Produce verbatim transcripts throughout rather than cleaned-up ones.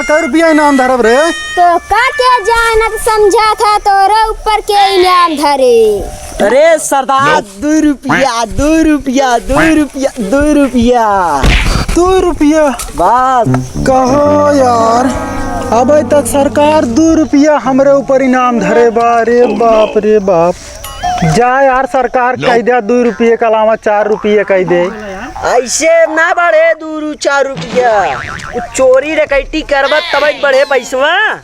सरकार कै रुपया इनाम धरब रे? तोहका के जानत समझत ह, तोरे ऊपर के इनाम धरे। अरे सरदार, दो रुपया, दो रुपया, दो रुपया, दो रुपया। दो रुपया? बस। कहो यार, अबे तक सरकार दो रुपया हमरे ऊपर इनाम धरे बा। रे बाप रे बाप। जा यार, सरकार कह दे दो रुपये के अलावा चार रुपये कह दे। ऐसे ना बढ़े दू रू चार रुपया। उ चोरी डकैती करबा तब बढ़े पैसवा।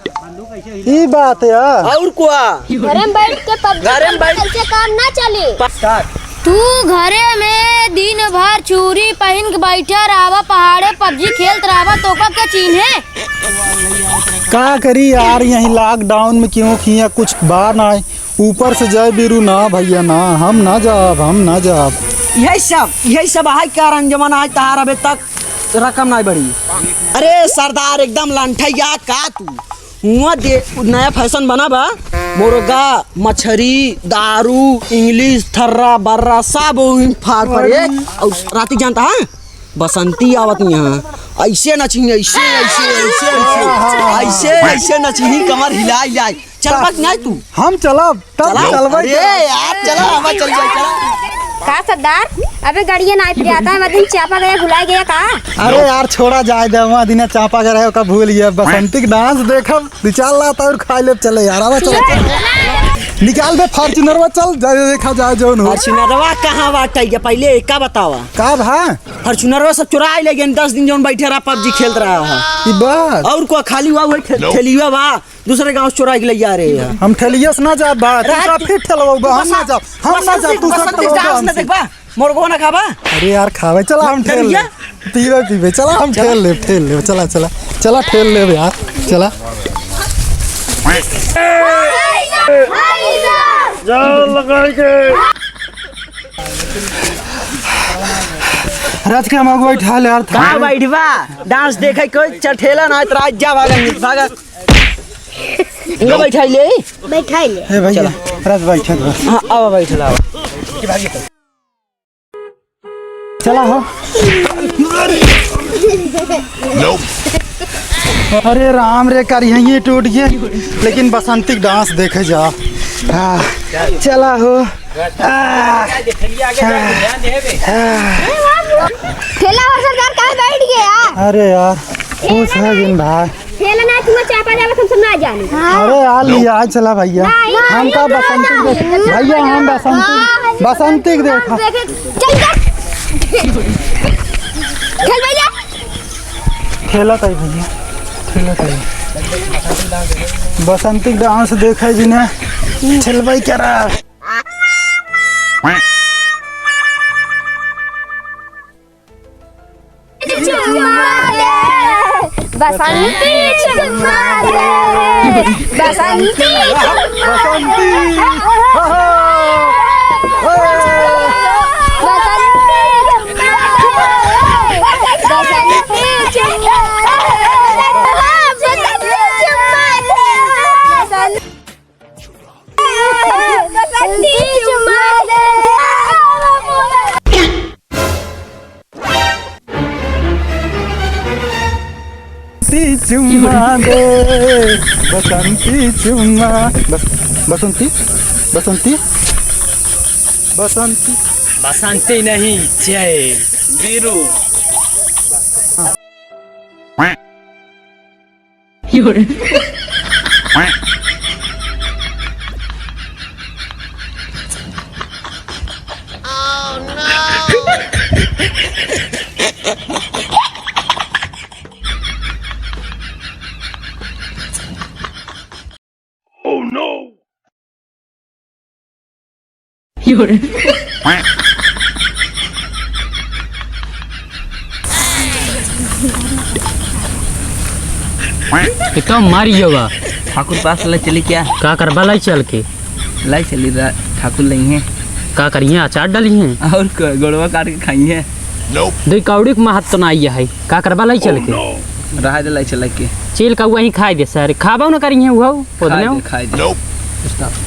ई बात है। और कुआ? घरे में बैठ के PUBG घरे में खेलबा, बैठ कैसे काम ना चले? प- तू घरे में दिन भर चूड़ी पहन के बैठा रहबा, पहाड़े PUBG खेलत रहबा, तोका के चीन्हे? का करी यार, यही lockdown में क्यों किया कुछ बा ना। ऊपर से जय बीरू ना भैया ना, हम ना जाब, हम ना जाब। यही सब, यही सब है कारण जवन आज तहार अबे तक रकम नाहीं बढ़ी। अरे सरदार एकदम लंठैया का तू? हुआं दे नया fashion बना बा, मुर्गा, मछरी, दारू, English, थर्रा, बर्रा सब वही फाड़ पड़े। और राती जानता है बसंती आवत यहाँ, ऐसे नचही, ऐसे, ऐसे, ऐसे, ऐसे, ऐसे, ऐसे नचही, कमर हिला, हिला। चलबा कि नाहीं तू? हम चलब, तब चलब। चलबे अरे के। यार, चला, हम चल जाए, चला। का सरदार, अबे गड़िया नाहीं पिराता है, मैं दिन चापा गया, भुला गया का? अरे यार, छोड़ा जाए दे, वहाँ दिन चापा गया रहे, ओका भूल गया। बसंती के dance देखब, निकाल ला और खा ले, चले यार, आवा, चला, चला। निकाल दे Fortunerवा, चल जाए, देखा जाए जौन हो। Fortunerवा कहाँ बाटे? पहले एका बतावा। का भा? Fortunerवा सब चुराइ ले गए, दस दिन जौन बैठे रहा, PUBG खेलत रहा है। ई बात। और को खाली हुआ, वही ठे-, ठेलिया बा, दूसरे गाँव से चुराइ के ले जा रहे हैं। हम ठेलिया से ना जाब बा, तू अरे का तू फिर ठेलवा बा, हम ना बसंत, जाब, हम ना बसंत जाब, तू सब बसंत ठेलवा डांस बा ना हमसे। देखबा, मुर्गो ना खाबा। अरे यार, खावे, चला हम ठेल ले। पीबे, पीबे, चला हम ठेल ले, ठेल ले, चला, चला, चला ठेल ले यार, चला। जाओ लगाई के। रात के हम बैठा ले यार, कहाँ बैठबा? डांस देखे कोई चठेला ना, तो रात जा भागा, भागा। इनको बैठा ले। बैठा ले। ए भैया, चला। रात बैठा ले। हाँ, आवा बैठ ला, आवा। चला हो। अरे राम रे, करिहैं टूट गए, लेकिन बसंती के डांस देखे जा। हाँ, चला हो। हाँ, हाँ, हाँ। ठेला वाला सरदार कहाँ बैठ गया? अरे यार, खुश है जिन भाई। खेलना है, तुम्हें चापा जावे, हम सब ना जाने। हाँ। अरे यार, लिया, आज चला भैया। नहीं, हम नहीं, का नहीं, बसंती नहीं, देख-, नहीं, भैया, हम नहीं, बसंती, हाँ, बसंती के देखा। देखे, चल, चल। खेल भैया। खेला ताई भैया, खेला ताई। बसंती डांस देखे जिन्हें, खेलबे करा। चुम्मा दे, बसंती चुम्मा दे, बसंती चुम्मा दे। बसंती चुम्मा दे, बसंती चुम्मा दे, बसंती चुम्मा दे। बसंती चुम्मा दे। बसंती चुम्मा दे, बसंती चुम्मा, बस-, बसंती, बसंती, बसंती। बसंती नहीं, जय बीरू। Oh no! कितना मारी होगा। ठाकुर पास ले चली क्या? का करबा लाई चल के? लाई चली रा-, ठाकुर लइहें। का करिहें, अचार डलिहें? और क-, गोड़वा काट के खाइहें। दो कौड़ी के महत्व तो नाई है, का करबा लाई चल के? रहा दे लाई चल के। चील का वहीं खाई दे सारे, खाबो न करिहें वो, खाई ओदने दे, खाई दे।